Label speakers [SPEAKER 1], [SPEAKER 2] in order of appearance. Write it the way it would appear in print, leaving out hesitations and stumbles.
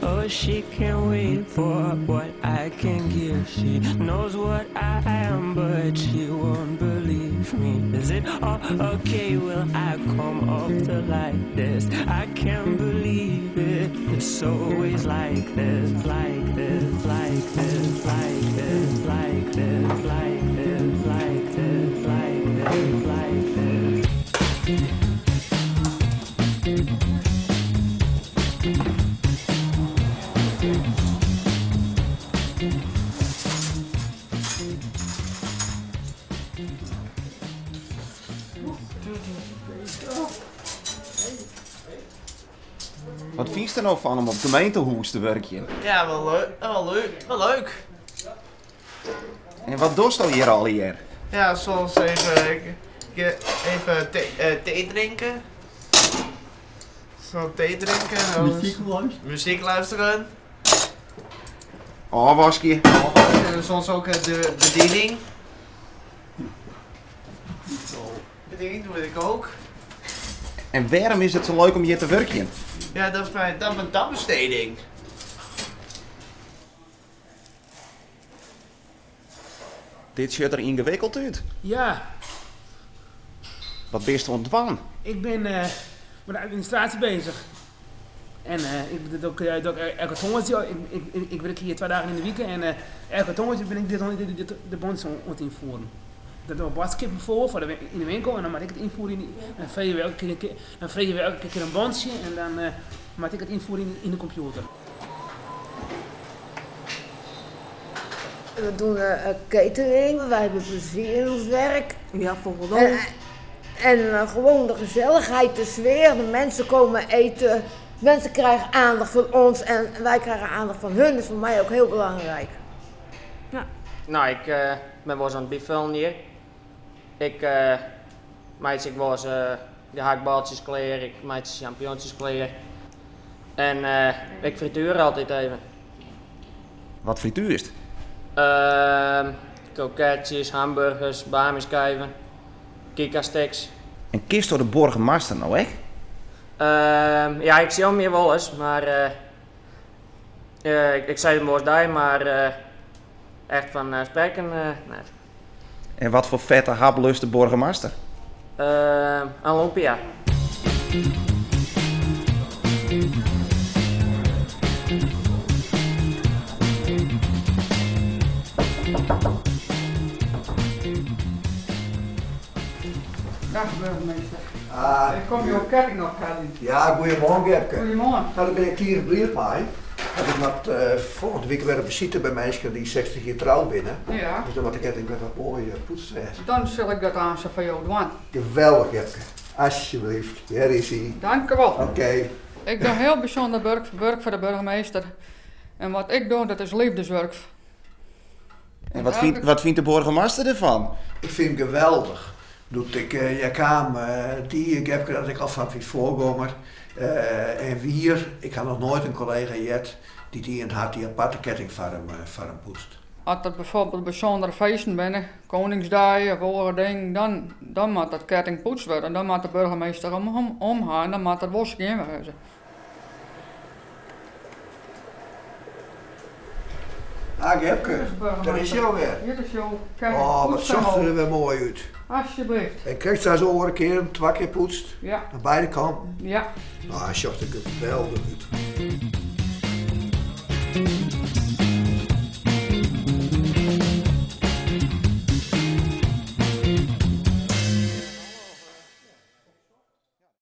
[SPEAKER 1] Oh, she can't wait for what I can give. She knows what I am, but she won't believe me. Is it all okay? Will I come off the like this? I can't believe it. It's always like this, like this, like this, like this, like this, like this, like this, like this, like this.
[SPEAKER 2] Wat fynst der no fan om op it gemeentehûs te wurkjen?
[SPEAKER 3] Ja, wel leuk. Wel leuk. Wel leuk.
[SPEAKER 2] En wat dochsto hjir allegear?
[SPEAKER 3] Ja, soms even, even thee, thee drinken. Zo thee drinken.
[SPEAKER 4] Muziek luisteren.
[SPEAKER 3] Muziek luisteren.
[SPEAKER 2] Ôfwaskje.
[SPEAKER 3] Ôfwaskje, soms ook de bediening. Bediening doe ik ook.
[SPEAKER 2] En wêrom is it sa leuk om hjir te wurkjen?
[SPEAKER 3] Ja, dat is mijn, dat is mijn dagbesteding.
[SPEAKER 2] Dit sjocht der yngewikkeld út.
[SPEAKER 5] Ja.
[SPEAKER 2] Wat bist oan it dwaan?
[SPEAKER 5] Ik bin mei de administraasje bezich. En ik doe dit ook elke tongersdei. Ik wurkje hjir twa dagen yn de wike en elke tongersdei bin ik dit de bons oan it ynfieren. Dat dogge boadskippen foar foar de yn de winkel en dan moat ik it ynfiere yn dan freegje we elke kear dan freegje we elke kear in bontsje en dan moat ik it ynfiere yn de kompjûter.
[SPEAKER 6] We doen catering, wij hebben plezier in ons werk.
[SPEAKER 7] Ja, volgens
[SPEAKER 6] En, en gewoon de gezelligheid, de sfeer, de mensen komen eten. Mensen krijgen aandacht van ons en wij krijgen aandacht van hun. Dat is voor mij ook heel belangrijk.
[SPEAKER 7] Ja.
[SPEAKER 8] Nou, ik ben wolris oan it byfullen hjir. Ik meitsje ek wolris de hakbaltsjes klear, ik meitsje sjampinjonsjes klear. En ik frituer altyd even.
[SPEAKER 2] Wat frituerst?
[SPEAKER 8] Kroketsjes, hamburgers, bamiskiven, kikasticks.
[SPEAKER 2] En kinsto de boargemaster no ek?
[SPEAKER 8] Ja, ik sjoch him hjir wolris, mar ik sis him wolris dei, mar echt fan sprekken net.
[SPEAKER 2] En wat foar fette hap lust de boargemaster?
[SPEAKER 8] In lumpia.
[SPEAKER 9] Dag burgemeester.
[SPEAKER 4] Ah,
[SPEAKER 9] Ik kom jo ketting opheljen.
[SPEAKER 4] Ja, goeiemoarn Gepke.
[SPEAKER 9] Goeiemoarn.
[SPEAKER 4] Nou, dêr bin ik tige bliid mei. Want ik moat folgjende wike wer op besite by minsken dy't 60 jier troud binne.
[SPEAKER 9] Ja.
[SPEAKER 4] Dus dan moat de ketting wer wat moai poetst wêze.
[SPEAKER 9] Dan sil ik dat aanst foar jo dwaan.
[SPEAKER 4] Geweldich Gepke. Alsjeblieft, hjir is hy.
[SPEAKER 9] Dankewol.
[SPEAKER 4] Oké.
[SPEAKER 9] Ik doch hiel bysûnder wurk, wurk foar de burgemeester. En wat ik doch, dat is leafdeswurk.
[SPEAKER 2] En wat fynt, wat fynt de boargemaster derfan?
[SPEAKER 4] Ik fyn him geweldich. Doe't ik hjir kaam, die Gepke dat ik al fan myn foargonger. En wier, ik ha noch noait in kollega heard dy't ien hat dy't apart de ketting foar him, foar him poetst.
[SPEAKER 9] As der byfoarbyld bysûndere feesten binne, Koningsdei of oare dingen, dan, dan moat dat ketting poetst wurde. Dan moat de burgemeester him om ha en dan moat er wol skjin wêze.
[SPEAKER 4] Ah Gepke, dêr is hy alwer.
[SPEAKER 9] Hjir is jo ketting.
[SPEAKER 4] Oh, wat sjocht er der wer moai út.
[SPEAKER 9] Alsjeblieft.
[SPEAKER 4] En krekt sa as oare kearen, twa kear poetst.
[SPEAKER 9] Ja.
[SPEAKER 4] Oan beide kanten.
[SPEAKER 9] Ja.
[SPEAKER 4] No, hy sjocht der geweldich út.